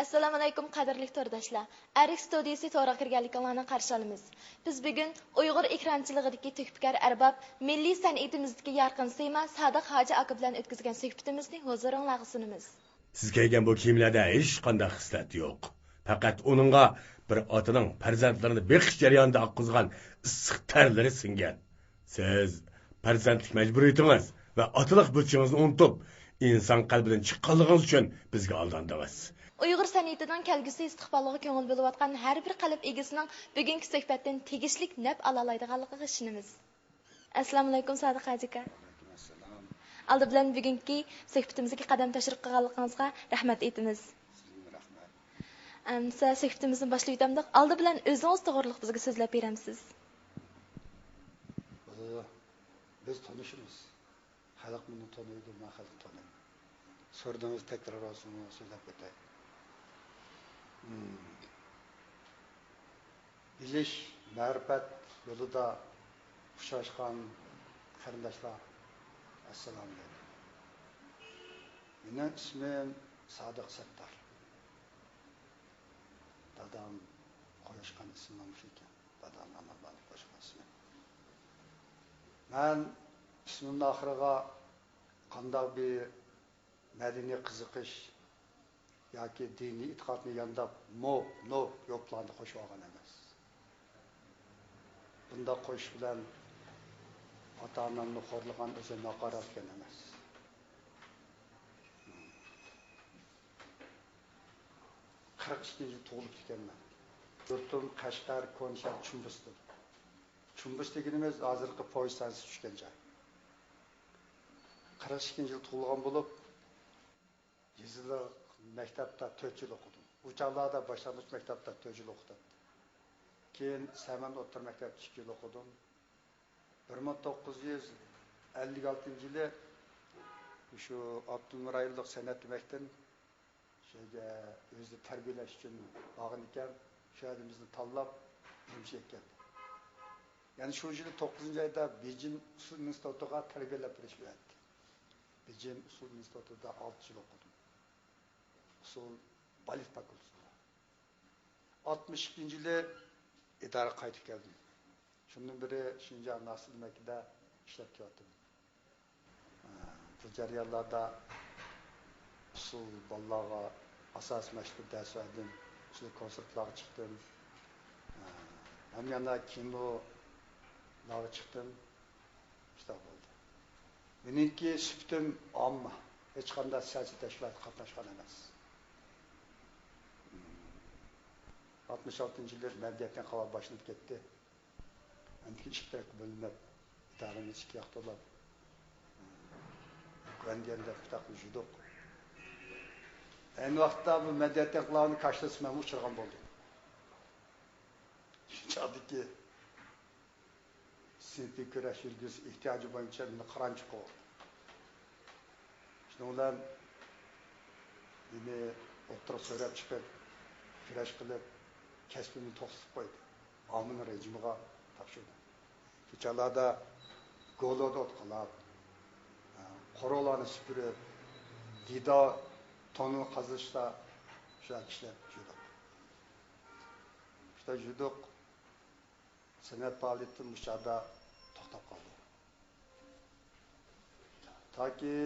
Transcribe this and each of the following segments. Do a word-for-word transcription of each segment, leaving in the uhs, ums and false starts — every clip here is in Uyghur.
ئەسسالامۇئەلەيكۇم، قەدىرلىك تورداشلار! ئەرك ستۇدىيىسى تورىغا كىرگەنلىكىڭلارنى قارشى ئالىمىز. بىز بۈگۈن ئۇيغۇر ئېكرانچىلىقىدىكى تۆھپىكار ئەرباب، مىللىي سەنئىتىمىزدىكى يارقىن سىيما سادىق ھاجى ئاكا بىلەن ئۆتكۈزگەن سۆھبىتىمىزنى ھۇزۇرۇڭلارغا سۇنىمىز. سىز كىيگەن بۇ كىيىملەردە ھېچقانداق خىسلەت يوق. پەقەت ئۇنىڭغا بىر ئاتىنىڭ پەرزەنتلىرىنى بېقىش جەريانىدا ئاققۇزغان ئىسسىق تەرلىرى سىڭگەن. سىز پەرزەنتلىك مەجبۇرىيىتىڭىز ۋە ئاتىلىق بۇرچىڭىزنى ئۇنتۇپ، ئىنسان قەلبىدىن چىققانلىقىڭىز ئۈچۈن بىزگە ئالداندىڭىز. ئۇيغۇر سەنئىتىنىڭ كەلگۈسى ئىستىقبالىغا كۆڭۈل بۆلۈۋاتقان ھەر بىر قەلب ئىگىسىنىڭ بۈگۈنكى سۆھبەتتىن تېگىشلىك نەپ ئالالمايدىغانلىقىغا ئىشىنىمىز. ئەسسالامۇئەلەيكۇم، سادىق ھاجىكا. ئالدى بىلەن بۈگۈنكى سۆھبىتىمىزگە قەدەم تەشرىپ قىلغانلىقىڭىزغا رەھمەت ئېيتىمىز. سىزگىمۇ رەھمەت. ئەمسە سۆھبىتىمىزنى باشلىۋېتەمدۇق. ئالدى بىلەن ئۆزىڭىز توغرىلىق بىزگە سۆزلەپ بېرەمسىز؟ بىز تونۇشىمىز. خەلق مېنى تونۇيدۇ، مەن خەلقنى تونۇيمەن. سورىدىڭىز، تەكرار بولسۇن، سۆزلەپ ئۆتەي. مم. بىلىش، مەرىپەت يولىدا ئۇچراشقان قېرىنداشلار، ئەسسالامۇئەلەيكۇم. مېنىڭ ئىسمىم سادىق سەتتار. دادام قويۇشقان ئىسمىم مۇشۇ ئىكەن. دادام ئامانبانىپ قويۇشقان ئىسمىم. مەن ئىسمىمنىڭ ئاخىرىغا قانداق بىر مەدەنىي قىزىقىش ياكى دىنىي ئېتىقادنى يانداپ، موپ، نوپ، يوپلارنى قوشۇۋالغان ئەمەس. بۇنداق قوشۇش بىلەن ئاتا-ئانامنى خورلىغان، ئۆزۈمنى ھاقارەتلىگەن ئەمەس. قىرىق ئىككىنچى يىل تۇغۇلۇپتىكەنمەن. يۇرتۇم قەشقەر، كونا شەھەر، چۈمبىستىن. چۈمبىست دېگىنىمىز ھازىرقى پويىز ستانسىسى چۈشكەن جاي. قىرىق ئىككىنچى يىل تۇغۇلغان بولۇپ، يېزىلىق مەكتەپتە تۆت يىل ئوقۇدۇم. ئۇ چاغلاردا باشلانغۇچ مەكتەپتە تۆت يىل ئوقۇتاتتى. كېيىن سەمەن ئوتتۇرا مەكتەپتە ئىككى يىل ئوقۇدۇم. بىر مىڭ توققۇز يۈز ئەللىك ئالتىنچى يىلى شۇ ئاپتونوم رايونلۇق سەنئەت يېمەكتىن شۇ يەرگە ئۆزىنى تەربىيەلەش ئۈچۈن بارغان ئىكەن. شۇ يەردىن بىزنى تاللاپ، ئۈرۈمچىگە كەلدى. يەنى شۇ يىلى توققۇزىنچى ئايدا بېيجىڭ ئۇسسۇل ئىنستىتۇتىغا تەربىيەلەپ بېرىشكە ئەۋەتتى. بېيجىڭ ئۇسسۇل ئىنستىتۇتىدا ئالتە يىل ئوقۇدۇم. ئۇسسۇل بالېت فاكۇلتېتىدا. ئاتمىش ئىككىنچى يىلى ئىدارىگە قايتىپ كەلدىم. شۇندىن بېرى شىنجاڭ ناسىر يېمەكلىكىدە ئىشلەپ كېلىۋاتىمەن. بۇ جەريانلاردا ئۇسسۇل بالىلارغا ئاساسىي مەشىقتە دەرس بەردىم، ئۇسسۇل كونسېرتلارغا چىقتىم. ھەم يەنە كىنولارغا چىقتىم. شۇنداق بولدى. مېنىڭكى سۈپىتىم ئامما، ھېچقانداق سىياسىي تەشكىلاتقا قاتناشقان ئەمەس. ئاتمىش ئالتىنچى يىلى مەدەنىيەتتىن خاۋا باشلىنىپ كەتتى. ئاندىن كېيىن ئىككى تەرەپكە بۆلۈنۈپ، ئىدارىمىز ئىككى ياققا تولاپ، گۇەندىيەندە پۇتاقنى يۈدۇق. ئەينى ۋاقىتتا بۇ مەدەنىيەتتىن خاۋانى كاشتىرسا مەنمۇ ئۇچرىغان بولدۇم. شۇ چاغدىكى سىنىپىي كۈرەش يۈرگۈزۈش ئېھتىياجى بويىچە مېنى قىرانچى قوغدى. شۇنىڭ بىلەن مېنى ئوتتۇرىغا سۆرەپ چىقىپ، كۈرەش قىلىپ، كەسپىمنى توختىتىپ قويدى. ئاممىنىڭ رېجىمىغا تاپشۇردى. كېچىلەردە گولودا ئوت قالاپ، قورۇلارنى سۈپۈرۈپ، دىدا تونىنى قازىشتا شۇنداق ئىشلەپ يۈردۇق. شۇنداق يۈردۇق. سەنئەت پائالىيىتىم مۇشۇ چاغدا توختاپ قالدى. تاكى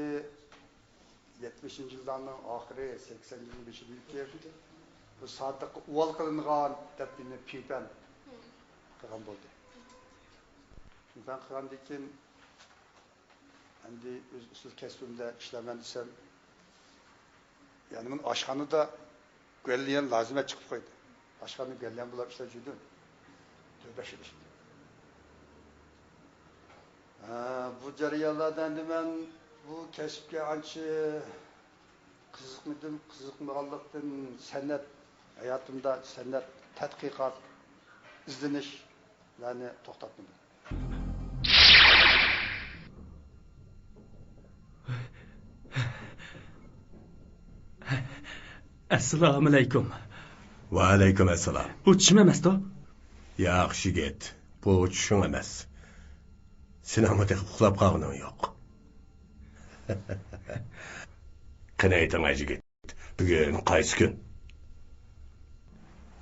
يەتمىشىنچى يىللارنىڭ ئاخىرى، سەكسەنىنچى يىلنىڭ بېشىدىن كېيىن بۇ سادىققا ئۇۋال قىلىنغان دەپ مېنى پىڭپەن قىلغان بولدى. پىڭپەن قىلغاندىن كېيىن ئەمدى ئۆز ئۇسسۇل كەسپىمدە ئىشلەيمەن دېسەم، يەنى مېنى ئاشخانىدا گۈەنليەن لازىمەت چىقىپ قويدى. ئاشخانىدا گۈەنليەن بولۇپ ئىشلەپ يۈردۈم. تۆت بەش يىل ئىشلىدىم. ھە، بۇ جەريانلاردا ئەمدى مەن بۇ كەسىپكە ئانچە قىزىقمىدىم. قىزىقمىغانلىقتىن سەنئەت ھاياتىمدا سەنئەت تەتقىقات، ئىزدىنىشلەرنى توختاتمىدىم. ئەسسالامۇئەلەيكۇم. ۋەئەلەيكۇم ئەسسالام. بۇ چىشىم ئەمەستۇ؟ ياخشى يىگىت، بۇ چۈشۈڭ ئەمەس. سېنىڭمۇ تېخى ئۇخلاپ قالغىنىڭ يوق. قېنى ئېيتىڭ، ئەجىگىت، بۈگۈن قايسى كۈن؟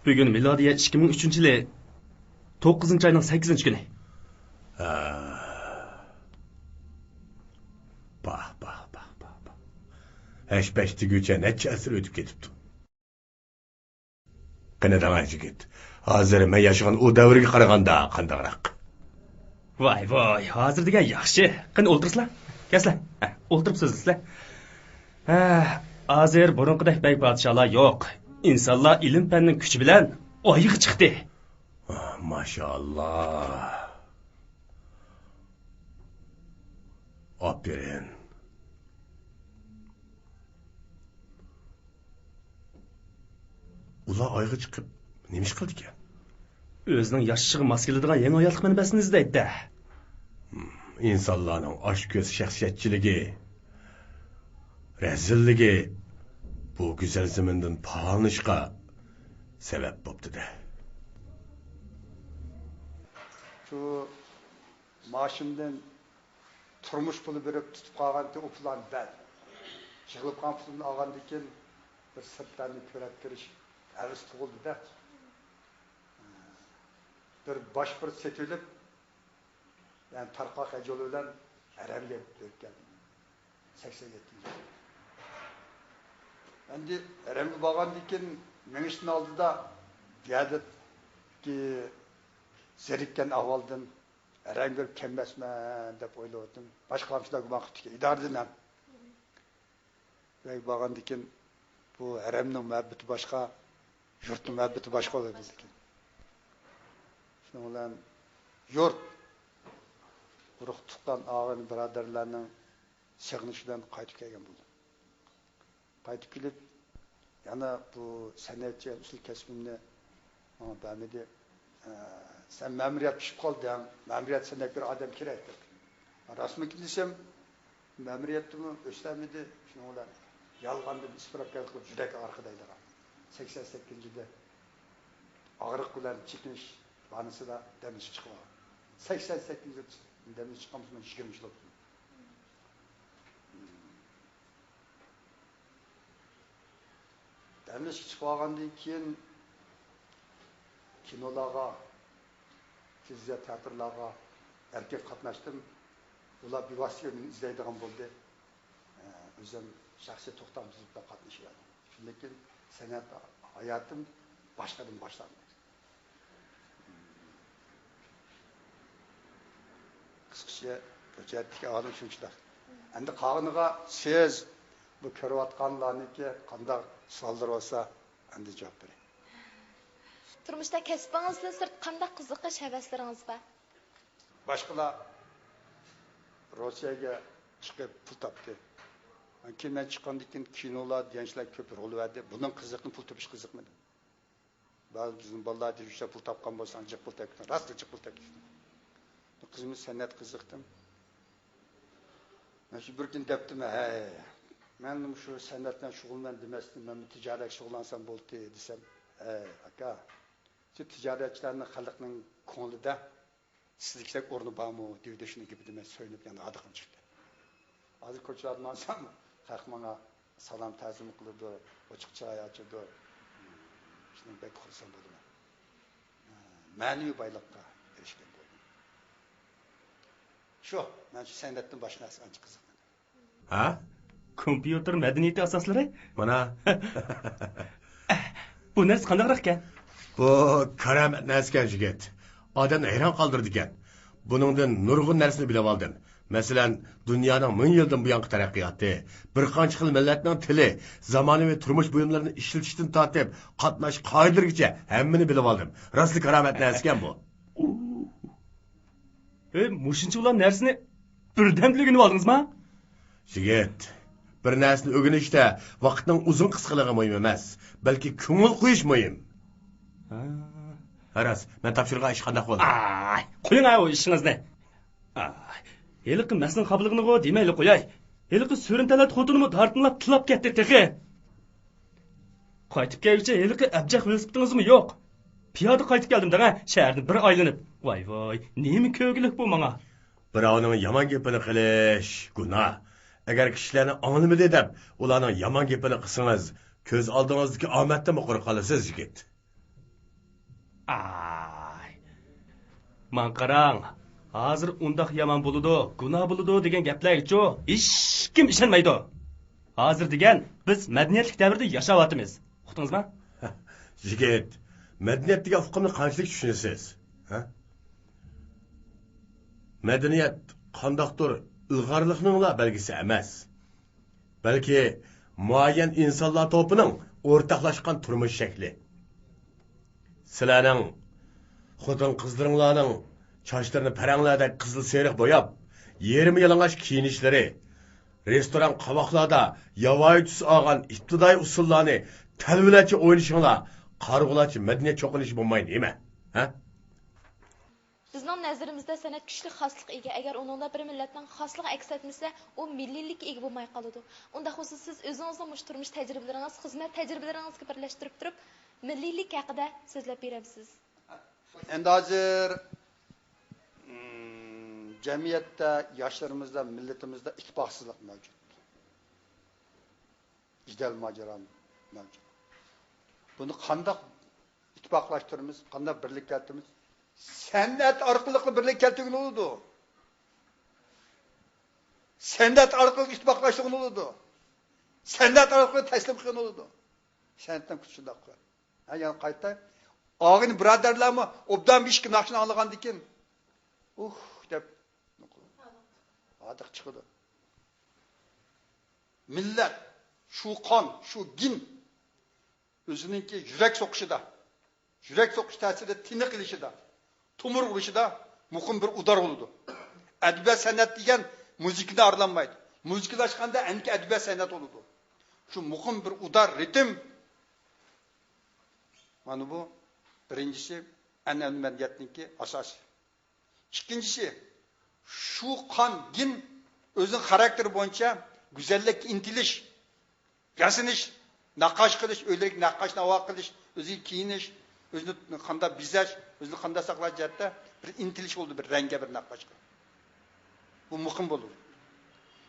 بۈگۈن مىلادىيە ئىككى مىڭ ئۈچىنچى يىلى توققۇزىنچى ئاينىڭ سەككىزىنچى كۈنى. ھە. پاھ، پاھ، پاھ، پاھ، پاھ. ھەش-پەش دېگۈچە نەچچە ئەسىر ئۆتۈپ كېتىپتۇ. قېنى دەڭە، يىگىت، ھازىر مەن ياشىغان ئۇ دەۋرگە قارىغاندا قانداقراق؟ ۋاي، ۋاي، ھازىر دېگەن ياخشى. قېنى ئولتۇرسىلا. كەلسىلە. ھە، ئولتۇرۇپ سۆزلىسىلە. ھە، ھازىر بۇرۇنقىدەك بەگ پادىشاھلار يوق. ئىنسانلار ئىلىم-پەننىڭ كۈچى بىلەن ئايغا چىقتى. ماشائاللا. ئاپىرىن. ئۇلار ئايغا چىقىپ نېمە ئىش قىلىدىكەن؟ ئۆزىنىڭ ياشىشىغا ماس كېلىدىغان يېڭى ھاياتلىق مەنبەسىنى ئىزدەيدۇ-دە. ھىم، ئىنسانلارنىڭ ئاچكۆز شەخسىيەتچىلىكى، رەزىللىكى بۇ گۈزەل زېمىندىن پاراڭلىشىشقا سەۋەب بوپتۇ-دە. شۇ ماشىنىدىن تۇرمۇش پۇلى بېرىپ تۇتۇپ قالغانتى ئۇ پۇلان بەل. يىغىلىپ قالغان پۇلىنى ئالغاندىن كېيىن بىر سىرتلارنى كۆرۈپ كىرىش ھەۋىسى تۇغۇلدى-دە. بىر باش بىر سېتىۋېلىپ، يەنى تارقاق ھەج يولى بىلەن ھەرەمگە بېرىپ كەلدىم. سەكسەن يەتتىنچى يىل. ئەمدى ھەرەمگە بارغاندىن كېيىن مېڭىشتىن ئالدىدا بۇ يەردىكى زېرىككەن ئەھۋالدىن ھەرەمگە بېرىپ كەلمەسمەن دەپ ئويلاۋاتىدىم. باشقىلارمۇ شۇنداق گۇمان قىپتىكەن، ئىدارىدىن ھەم. بەگ بارغاندىكىن بۇ ھەرەمنىڭ مۇھەببىتى باشقا، يۇرتنىڭ مۇھەببىتى باشقا بولىدۇ بىزدىكى. شۇنىڭ بىلەن يۇرت، ئۇرۇق تۇغقان، ئاغىنە بۇرادەرلەرنىڭ سېغىنىشى بىلەن قايتىپ كەلگەن بولدۇم. قايتىپ كېلىپ، يەنە بۇ سەنئەتچى ئۇسسۇل كەسپىمنى ماڭا بەرمىدى. ئە، سەن مەمۇرىيەت چۈشۈپ قالدىڭ، مەمۇرىيەت سەن دەپ بىر ئادەم كېرەك دەپ. راستمىكىن دېسەم، مەمۇرىيەتتىمۇ ئۆستەلمىدى. شۇنىڭ بىلەن يالغاندىن ئىسپىراپكەنلىك قىلىپ يۈرەك ئاغرىقىدا ئايلىغان. سەكسەن سەككىزىنچى يىلى ئاغرىق بىلەن چېكىنىش بانىسىدا دەم ئېلىشقا چىقىپ ئالغان. سەكسەن سەككىزىنچى يىلى دەم ئېلىشقا چىققان بولسىمۇ يىگىرمە يىل بولۇپتۇ. دەم ئېلىشقا چىقىپ ئالغاندىن كېيىن كىنولارغا، تېلېۋىزىيە، تىياتىرلارغا ئەركىن قاتناشتىم. ئۇلار بىۋاسىتە مېنى ئىزدەيدىغان بولدى. ئە، ئۆزۈم شەخسىي توختام تۈزۈپ قاتنىشىۋەردىم. شۇندىن كېيىن سەنئەت ھاياتىم باشقىدىن باشلاندى. قىسقىچە، بۇ جەھەتتىكى ئاھۋالىم شۇنچىلىك. ئەمدى قالغىنىغا سىز بۇ كۆرۈۋاتقانلارنىڭكى قانداق سوئاللىرى بولسا، ئەمدى جاۋاب بېرەي. تۇرمۇشتا كەسپىڭىزدىن سىرت قانداق قىزىقىش، ھەۋەسلىرىڭىز بار؟ باشقىلار روسىيەگە چىقىپ پۇل تاپتى. كېيىن مەن چىققاندىن كېيىن كىنولار دېگەن ئىشلار كۆپ رول بەردى. بۇنىڭ قىزىقىنى، پۇل تېپىش قىزىقمىدى. بەزى بىزنىڭ بالىلار دېيىشىچە پۇل تاپقان بولساڭ جىق پۇل تېپىسەن، راستلا جىق پۇل تېپىسەن. قىزىمىز سەنئەت قىزىقتىم. مەن شۇ بىر كۈنى دەپتىمەن، ھەي، مەن مۇشۇ سەنئەت بىلەن شۇغۇللىنىمەن دېمەستىن، مەن تىجارەتكە شۇغۇللانسام بولدى دېسەم، ھەي، ئاكا، شۇ تىجارەتچىلەرنىڭ خەلقنىڭ كۆڭلىدە سىزدىكىدەك ئورنى بارمۇ؟ دېۋىدە شۇنى گېپىدە مەن سۆيۈنۈپ يەنە ھادىقىم چىقتى. ھازىر كوچىلاردا ماڭسام، خەق ماڭا سالام تەزىم قىلىدۇ، ئوچۇق چىراي ئاچىدۇ. شۇنىڭ بەك خۇرسەن بولىمەن. مەنىۋى بايلىققا ئېرىشكەن بولدۇم. شۇ، مەن شۇ سەنئەتتىن باشقا نەرسىگە ئانچە قىزىقمىدىم. ھە؟ كومپيۇتېر مەدەنىيىتى ئاساسلىرى؟ مانا. بۇ نەرسە قانداقراق ئىكەن؟ بۇ كارامەت نەرسىكەن، يىگىت. ئادەمنى ھەيران قالدۇرىدىكەن. بۇنىڭدىن نۇرغۇن نەرسىنى بىلىۋالدىم. مەسىلەن، دۇنيانىڭ مىڭ يىلدىن بۇيانقى تەرەققىياتى، بىر قانچە خىل مىللەتنىڭ تىلى، زامانىۋى تۇرمۇش بۇيۇملىرىنى ئىشلىتىشتىن تارتىپ، قاتناش قائىدىلىرىگىچە ھەممىنى بىلىۋالدىم. راستلا كارامەت نەرسىكەن بۇ. ھەي، مۇشۇنچە ئۇلان نەرسىنى بىردەمدىلا ئۆگىنىۋالدىڭىزما؟ يىگىت، بىر نەرسىنى ئۆگىنىشتە ۋاقىتنىڭ ئۇزۇن قىسقىلىقى مۇھىم ئەمەس، بەلكى كۆڭۈل قويۇش مۇھىم. ھە. ھە، راست، مەن تاپشۇرغان ئىش قانداق بولدى؟ ئاي، قويۇڭ ئاي ئۇ ئىشىڭىزنى. ئاي، ھېلىقى مەستنىڭ خاپىلىقىنىغۇ دېمەيلى قوياي. ھېلىقى سۈرۈن تەلەت خوتۇنىمۇ تارتىنلاپ تىلاپ كەتتى تېخى. قايتىپ كەلگۈچە ھېلىقى ئەبجەق ۋېلىسىپىتىڭىزمۇ يوق. پىيادە قايتىپ كەلدىم دەڭە، شەھەرنى بىر ئايلىنىپ. ۋاي ۋاي، نېمە كۆرگۈلۈك بۇ ماڭا. بىراۋنىڭ يامان گېپىنى قىلىش گۇناھ. ئەگەر كىشىلەرنى ئاڭلىمىدى دەپ، ئۇلارنىڭ يامان گېپىنى قىلسىڭىز، كۆز ئالدىڭىزدىكى ئامەتتىنمۇ قۇرۇق قالىسىز، يىگىت. ئاي. ماڭا قاراڭ، ھازىر ئۇنداق يامان بولىدۇ، گۇناھ بولىدۇ دېگەن گەپلەرگىچۇ ھېچكىم ئىشەنمەيدۇ. ھازىر دېگەن بىز مەدەنىيەتلىك دەۋردە ياشاۋاتىمىز. ئۇقتىڭىزما؟ يىگىت، مەدەنىيەت دېگەن ئۇقۇمنى قانچىلىك چۈشىنىسىز؟ ھە؟ مەدەنىيەت قانداقتۇر ئىلغارلىقنىڭلا بەلگىسى ئەمەس، بەلكى مۇئەييەن ئىنسانلار توپىنىڭ ئورتاقلاشقان تۇرمۇش شەكلى. سىلەرنىڭ خوتۇن-قىزلىرىڭلارنىڭ چاچلىرىنى پەرەڭلەردەك قىزىل-سېرىق بوياپ، يېرىم يالىڭاچ كىيىنىشلىرى، رېستوران-قاۋاقلاردا ياۋايى تۈس ئالغان ئىپتىدائىي ئۇسسۇللارنى تەلۋىلەرچە ئوينىشىڭلار قارىغۇلارچە مەدەنىيەت چوقۇنۇشى بولمايدۇ نېمە؟ ھە؟ بىزنىڭ نەزىرىمىزدە سەنئەت كۈچلۈك خاسلىققا ئىگە. ئەگەر ئۇنىڭدا بىر مىللەتنىڭ خاسلىقى ئەكس ئەتمىسە، ئۇ مىللىيلىككە ئىگە بولماي قالىدۇ. ئۇنداق بولسا، سىز ئۆزىڭىزنىڭ مۇشۇ تۇرمۇش تەجرىبىلىرىڭىز، خىزمەت تەجرىبىلىرىڭىزگە بىرلەشتۈرۈپ تۇرۇپ، مىللىيلىك ھەققىدە سۆزلەپ بېرەمسىز؟ ئەمدى ھازىر، مم، جەمئىيەتتە، ياشلىرىمىزدا، مىللىتىمىزدە ئىتتىپاقسىزلىق مەۋجۇت. جېدەل ماجىرا مەۋجۇت. بۇنى قانداق ئىتتىپاقلاشتۇرىمىز، قانداق بىرلىك كەلتۈرىمىز؟ سەنئەت ئارقىلىقلا بىرلىك كەلتۈرگىلى بولىدۇ. سەنئەت ئارقىلىق ئىتتىپاقلاشتۇرغىلى بولىدۇ. سەنئەت ئارقىلىق تەسلىم قىلغىلى بولىدۇ. سەنئەتنىڭ كۈچى شۇنداق قۇۋۋەت. ھە، يەنە قايتاي. ئاغىنە بۇرادەرلەرمۇ ئوبدان بېشىكى ناخشىنى ئاڭلىغاندىكىن، ئۇھ دەپ ھاردۇق چىقىدۇ. مىللەت، شۇ قان، شۇ گېن ئۆزىنىڭكى يۈرەك سوقۇشىدا، يۈرەك سوقۇش تەسىرىدە تىنىق ئېلىشىدا، تومۇر ئۇرۇشىدا مۇقىم بىر ئۇدار بولىدۇ. ئەدەبىيات سەنئەت دېگەن مۇزىكىنى ئارىلانمايدۇ. مۇزىكىلاشقاندا ئەنكى ئەدەبىيات سەنئەت بولىدۇ. شۇ مۇقىم بىر ئۇدار، رىتىم. مانا بۇ بىرىنچىسى، ئەنئەنىۋى مەدەنىيەتنىڭكى ئاساسى. ئىككىنچىسى، شۇ قان گېن ئۆزىنىڭ خاراكتېرى بويىچە گۈزەللىككە ئىنتىلىش، ياسىنىش، نەققاش قىلىش، ئۆيلىرىگە نەققاشنى ھاۋا قىلىش، ئۆزىگە كىيىنىش، ئۆزىنى قانداق بېزەش، ئۆزىنى قانداق ساقلاش جەھەتتە بىر ئىنتىلىش بولىدۇ، بىر رەڭگە، بىر نەققاشقا. بۇ مۇقىم بولىدۇ.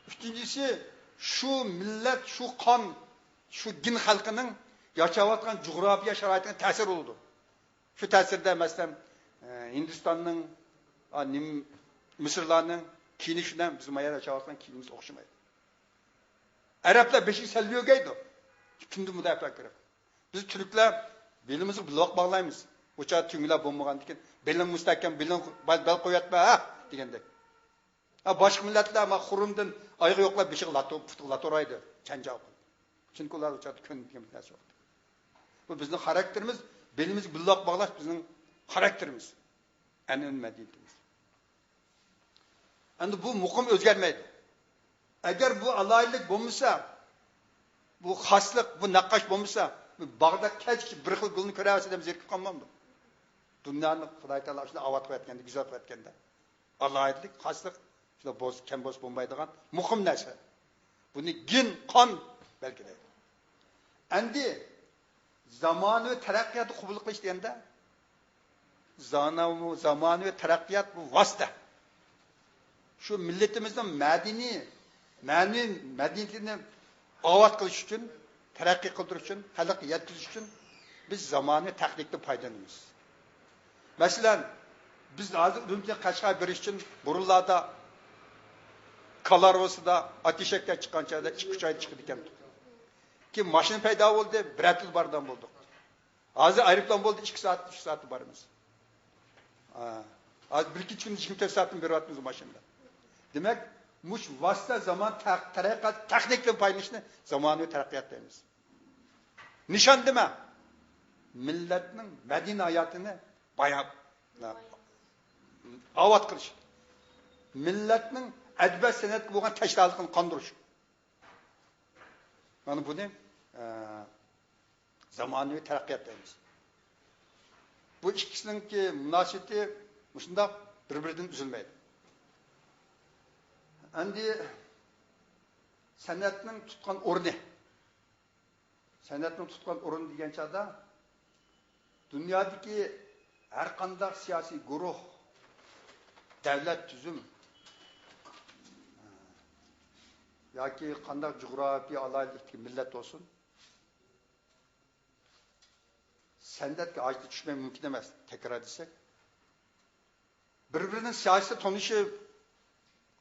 ئۈچىنچىسى، شۇ مىللەت، شۇ قان، شۇ گېن خەلقىنىڭ ياشاۋاتقان جۇغراپىيە شارائىتىغا تەسىر بولىدۇ. شۇ تەسىردە، مەسىلەن، ئە، ھىندىستاننىڭ، ئا، نېمە، مىسىرلارنىڭ كىيىنىشى بىلەن بىز ما يەردە ياشاۋاتقان كىيىمىمىز ئوخشىمايدۇ. ئەرەبلەر بېشىنى سەل يۆگەيدۇ. كىمدىن مۇداپىئە كېرەك؟ بىز تۈركلەر بېلىمىزغا بىلۋاق باغلايمىز. ئۇ چاغدا تۈڭگىلەر بولمىغاندىكىن، بېلىڭ مۇستەھكەم، بېلىڭ، بەل، بەل قويۇۋەتمە، ھە، دېگەندەك. ھە، باشقا مىللەتلەر ما خۇرۇمدىن ئايىغى يوقلار بېشىغا لاتو-، پۇتىغا لاتور ئايدى، چەنجاۋ قىلىدۇ. چۈنكى ئۇلار ئۇ چاغدا كۆنگەن بىر نەرسە يوق. بۇ بىزنىڭ خاراكتېرىمىز، بېلىمىزگە بىلۋاق باغلاش بىزنىڭ خاراكتېرىمىز، ئەنئەنىۋى مەدەنىيىتىمىز. ئەمدى بۇ مۇقىم ئۆزگەرمەيدۇ. ئەگەر بۇ ئالاھىدىلىك بولمىسا، بۇ خاسلىق، بۇ نەققاش بولمىسا، بۇ باغدا كەچكىچە بىر خىل گۈلنى كۆرەۋەرسە ئادەم زېرىكىپ قالمامدۇ؟ دۇنيانى خۇداي تائالا شۇنداق ئاۋات قىلىۋەتكەندە، گۈزەل قىلىۋەتكەندە. ئالاھىدىلىك، خاسلىق شۇنداق بولسا، كەم بولسا بولمايدىغان مۇقىم نەرسە. بۇنى گېن، قان بەلگىلەيدۇ. ئەمدى زامانىۋى تەرەققىياتنى قوبۇل قىلىش دېگەندە، زاناۋۇ-، زامانىۋى تەرەققىيات بۇ ۋاسىتە. شۇ مىللىتىمىزنىڭ مەدەنىي، مەنىۋى مەدەنىيىتىنى ئاۋات قىلىش ئۈچۈن، تەرەققىي قىلدۇرۇش ئۈچۈن، خەلققە يەتكۈزۈش ئۈچۈن بىز زامانىۋى تېخنىكىدىن پايدىلىنىمىز. مەسىلەن، بىز ھازىر ئۈرۈمچىدىن قەشقەرگە بېرىش ئۈچۈن بۇرۇنلاردا كالارۋىسىدا ئات ئېشەككە چىققان چاغدا ئىككى-ئۈچ ئايدا چىقىدىكەن. كېيىن ماشىنا پەيدا بولدى، بىر ھەپتىدە بارىدىغان بولدۇق. ھازىر ئايروپىلان بولدى، ئىككى سائەت، ئۈچ سائەتتە بارىمىز. ھا، ھازىر بىر كېچە كۈندە يىگىرمە تۆت سائەتتىن بېرىۋاتىمىز ماشىنىدا. دېمەك، مۇشۇ ۋاسىتە زامان تەق-، تەرەققىيات تېخنىكىدىن پايدىلىنىشنى زامانىۋى تەرەققىيات دەيمىز. نىشان نېمە؟ مىللەتنىڭ مەدەنىي ھاياتىنى بايان، ئاۋات قىلىش. مىللەتنىڭ ئەدەبىيات سەنئەتكە بولغان تەشنالىقىنى قاندۇرۇش. مانا بۇنى، ئە، زامانىۋى تەرەققىيات دەيمىز. بۇ ئىككىسىنىڭكى مۇناسىۋىتى مۇشۇنداق بىر-بىرىدىن ئۈزۈلمەيدۇ. ئەمدى سەنئەتنىڭ تۇتقان ئورنى. سەنئەتنىڭ تۇتقان ئورنى دېگەن چاغدا، دۇنيادىكى ھەر قانداق سىياسىي گۇرۇھ، دەۋلەت تۈزۈم ياكى قانداق جۇغراپىيە ئالاھىدىلىكتىكى مىللەت بولسۇن، سەنئەتكە ھاجىتى چۈشمەي مۇمكىن ئەمەس، تەكرار دېسەك. بىر-بىرىنىڭ سىياسىي تونۇشى،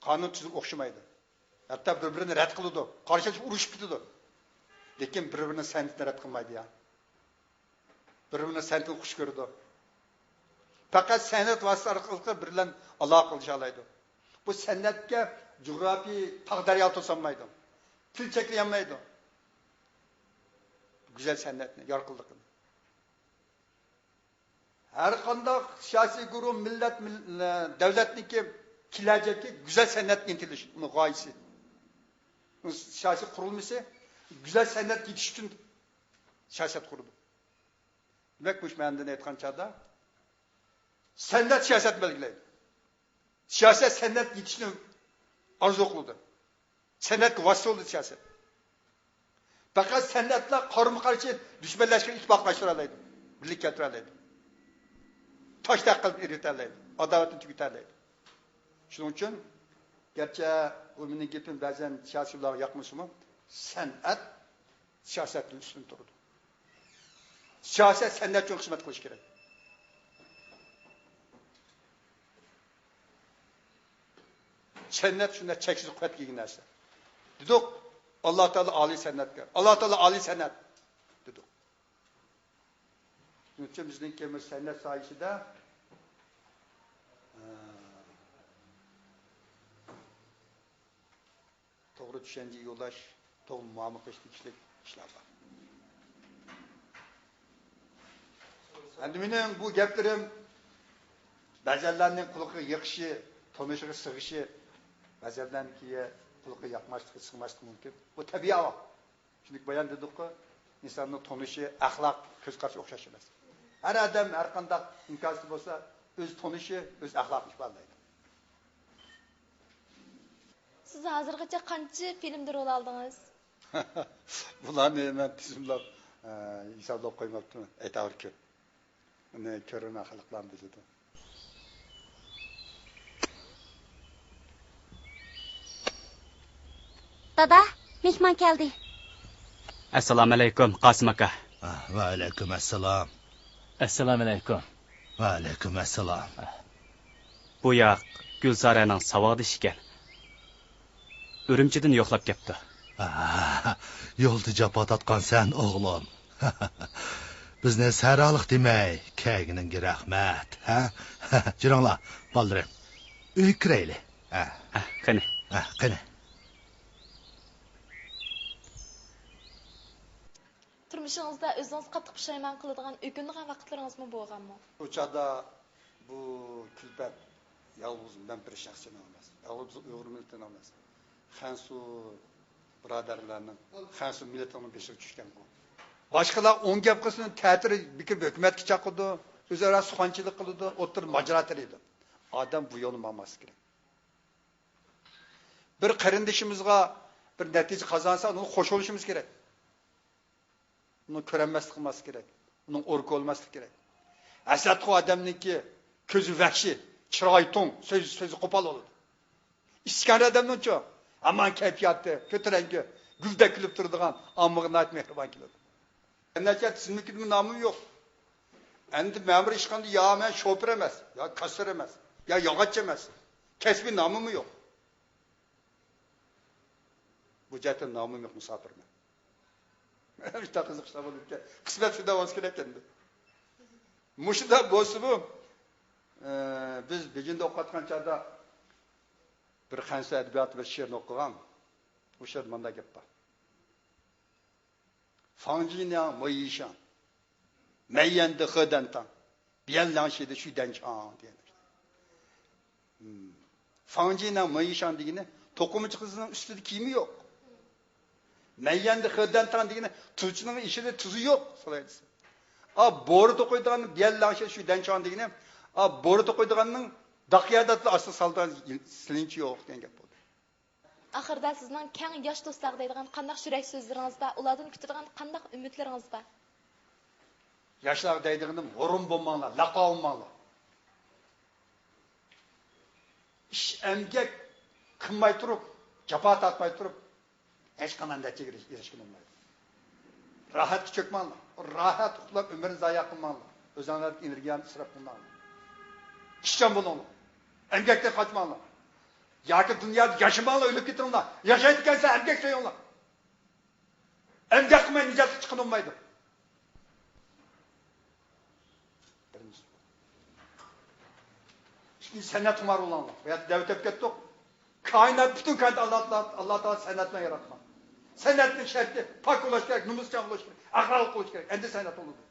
قانۇن تۈزۈم ئوخشىمايدۇ. ھەتتا بىر-بىرىنى رەت قىلىدۇ، قارشى ئۇرۇشۇپ كېتىدۇ. لېكىن بىر-بىرىنىڭ سەنئىتىنى رەت قىلمايدۇ يا. بىر-بىرىنىڭ سەنئىتىنى خۇش كۆرىدۇ. پەقەت سەنئەت ۋاسىتىسى ئارقىلىق بىر بىلەن ئالاقە قىلىشالايدۇ. بۇ سەنئەتكە جۇغراپىيە تاغ-دەريا توسالمايدۇ. تىل چەكلىيەلمەيدۇ. گۈزەل سەنئەتنى، يارقىنلىقىنى. ھەر قانداق سىياسىي گۇرۇھ، مىللەت، مىل-، دۆلەتنىڭكى كېلەچەككە گۈزەل سەنئەتكە ئىنتىلىش، ئۇنىڭ غايىسى. سىياسىي قۇرۇلمىسى گۈزەل سەنئەت يېتىش ئۈچۈن سىياسەت قۇرىدۇ. دېمەك، مۇشۇ مەنىدىن ئېيتقان چاغدا، سەنئەت سىياسەتنى بەلگىلەيدۇ. سىياسەت سەنئەت يېتىشنى ئارزۇ قىلىدۇ. سەنئەتكە ۋاسىتە بولىدۇ سىياسەت. پەقەت سەنئەتلا قارىمۇ قارشى دۈشمەنلەشكەن ئىتتىپاقلاشتۇرالايدۇ. بىرلىككە كەلتۈرەلەيدۇ. تاشتەك قىلىپ ئېرىتەلەيدۇ. ئاداۋەتنى تۈگىتەلەيدۇ. شۇنىڭ ئۈچۈن، گەرچە ئۇ مېنىڭ گېپىم بەزەن سىياسىيلارغا ياقمىسىمۇ، سەنئەت سىياسەتتىن ئۈستۈن تۇرىدۇ. سىياسەت سەنئەت ئۈچۈن خىزمەت قىلىشى كېرەك. سەنئەت شۇنداق چەكسىز قۇۋۋەتكە ئىگە نەرسە. دېدۇق، ئاللا تائالا ئالىي سەنئەتكار، ئاللا تائالا ئالىي سەنئەت دېدۇق. شۇنىڭ ئۈچۈن بىزنىڭكى مۇشۇ سەنئەت ساھەسىدە، ئە، توغرا چۈشەنچە يولداش، توغرا مۇئامىلە قىلىشقا تېگىشلىك ئىشلار بار. ئەمدى مېنىڭ بۇ گەپلىرىم بەزەنلەرنىڭ قۇلىقىغا يېقىشى، تونۇشىغا سىغىشى، بەزەنلەرنىڭكى قۇلىقىغا ياقماسلىقى، سىغماسلىقى مۇمكىن. بۇ تەبىئىي ئەھۋال. چۈنكى بايان دېدۇققۇ، ئىنساننىڭ تونۇشى، ئەخلاق، كۆز قارىشى ئوخشاش ئەمەس. ھەر ئادەم ھەر قانداق ئىنكاسى بولسا، ئۆز تونۇشى، ئۆز ئەخلاقىنى ئىپادىلەيدۇ. سىز ھازىرغىچە قانچە فىلىمدا رول ئالدىڭىز؟ بۇلارنى مەن تىزىملاپ، ئە، ھېسابلاپ قويماپتىمەن. ئەيتاۋۇر كۆپ. ئۇنى كۆرۈرمەن، خەلقلەرمۇ بىلىدۇ. دادا، مېھمان كەلدى. ئەسسالامۇئەلەيكۇم، قاسىم ئاكا. ئا، ۋەئەلەيكۇم ئەسسالام. ئەسسالامۇئەلەيكۇم. ۋەئەلەيكۇم ئەسسالام. بۇ ياق گۈلسارەنىڭ ساۋاقدىشى ئىكەن. ئۈرۈمچىدىن يوقلاپ كەپتۇ. ئا، يولدا جاپا تارتقانسەن، ئوغلۇم. بىزنى سەھراغا دېمەي كەلگىنىڭگە رەھمەت، ھە؟ جۈرۈڭلار، بالىلىرىم. ئۆيگە كىرەيلى. ھە. ھە، قېنى. ھە، قېنى. تۇرمۇشىڭىزدا ئۆزىڭىز قاتتىق پۇشايمان قىلىدىغان، ئۆكۈنىدىغان ۋاقىتلىرىڭىزمۇ بولغانمۇ؟ ئۇ چاغدا بۇ كۈلپەت يالغۇز مەن بىر شەخسنىڭ ئەمەس، يالغۇز بىز ئۇيغۇر مىللىتىنىڭ ئەمەس، خەنزۇ بۇرادەرلەرنىڭ، خەنزۇ مىللىتىنىڭ بېشىغا چۈشكەنغۇ. باشقىلار ئون گەپ قىلسۇن، تەتۈر بېكىرىپ ھۆكۈمەتكە چاقىرىدۇ، ئۆزئارا سۇخەنچىلىك قىلىدۇ، ئوتتۇرىدا ماجىرا تېرىيدۇ. ئادەم بۇ يولنى ماڭماسلىقى كېرەك. بىر قېرىندىشىمىزغا بىر نەتىجە قازانسا، ئۇنىڭغا خوش بولۇشىمىز كېرەك. ئۇنى كۆرەلمەسلىك قىلماسلىق كېرەك. ئۇنىڭ ئوركا بولماسلىق كېرەك. ھەسەتخور ئادەمنىڭكى كۆزى ۋەھشىي، چىرايى توڭ، سۆز، سۆزى قوپال بولىدۇ. ئىچكەر ئادەمنىڭچۇ؟ ھامان كەيپىياتى كۆتۈرەڭگۈ، گۈلدەك كۈلۈپ تۇرىدىغان، ئاممىغا ناھايىتى مېھرىبان كېلىدۇ. ئەمدى تىزىملىكىدىمۇ نامىم يوق. ئەمدى مەمۇر ئىشخانىدا يا مەن شوپۇر ئەمەس، يا كاسسىر ئەمەس، يا ياغاچچى ئەمەس. كەسپىي نامىممۇ يوق. بۇ جەھەتتىن نامىم يوق، مۇساپىرمەن. شۇنداق قىزىق ئىشلار بولۇپ كەتتى. قىسمەت شۇنداق بولسا كېرەك ئەمدى. مۇشۇنداق بولسىمۇ، ئە، بىز بېيجىڭدا ئوقۇۋاتقان چاغدا بىر خەنزۇ ئەدەبىياتى بىر شېئىرنى ئوقۇغان. ئۇ شېئىردا مۇنداق گەپ بار. 房子呢没衣裳，满院的核弹头，别人lanşede 许丹昌 دېگەن. فاڭجىنىڭ مېيىشاڭ دېگىنى توقۇمىچى قىزنىڭ ئۈستىدە كىيىمى يوق. مەييەندە خېدەنتاڭ دېگىنى تۇزچىنىڭ ئىشىدا تۇزى يوق، سالاي دېسە. ئا، بورا توقۇيدىغان بىيەن لاشە شۈ دەنچاڭ دېگىنى، ئا، بورا توقۇيدىغاننىڭ داقىياداتلا ئاستىغا سالىدىغان سىلىنچى يوق دېگەن گەپ بولدى. ئاخىرىدا سىزنىڭ كەڭ ياش دوستلارغا دەيدىغان قانداق يۈرەك سۆزلىرىڭىز بار؟ ئۇلاردىن كۈتىدىغان قانداق ئۈمىدلىرىڭىز بار؟ ياشلارغا دەيدىغىنىم، ھۇرۇن بولماڭلار، لەقۋا بولماڭلار. ئىش ئەمگەك قىلماي تۇرۇپ، جاپا تارتماي تۇرۇپ، ھېچقانداق نەتىجىگە ئېرىشكىلى بولمايدۇ. راھەتكە چۆكمەڭلار. راھەت ئۇخلاپ ئۆمۈرنى زايە قىلماڭلار. ئۆزۈڭلاردىكى ئېنېرگىيەنى ئىسراپ قىلماڭلار. ئىشچان بولۇڭلار. ئەمگەكتىن قاچماڭلار. ياكى دۇنيادا ياشىماڭلار، ئۆلۈپ كېتىڭلار. ياشايدىكەنسە ئەمگەك سۆيۈڭلار. ئەمگەك قىلماي نىجاتلىق چىققىلى بولمايدۇ. بىرىنچى. ئىككىنچى، سەنئەتخۇمار بولۇڭلار. بۇ يەردە دەۋېتىپ كەتتۇق. كائىنات، پۈتۈن كائىنات ئاللا، ئاللا تائالا سەنئەت بىلەن ياراتقان. سەنئەتنىڭ شەرتى پاك بولۇش كېرەك، نومۇسچان بولۇش كېرەك، ئەخلاقلىق بولۇش كېرەك. ئەمدى سەنئەت بولىدۇ.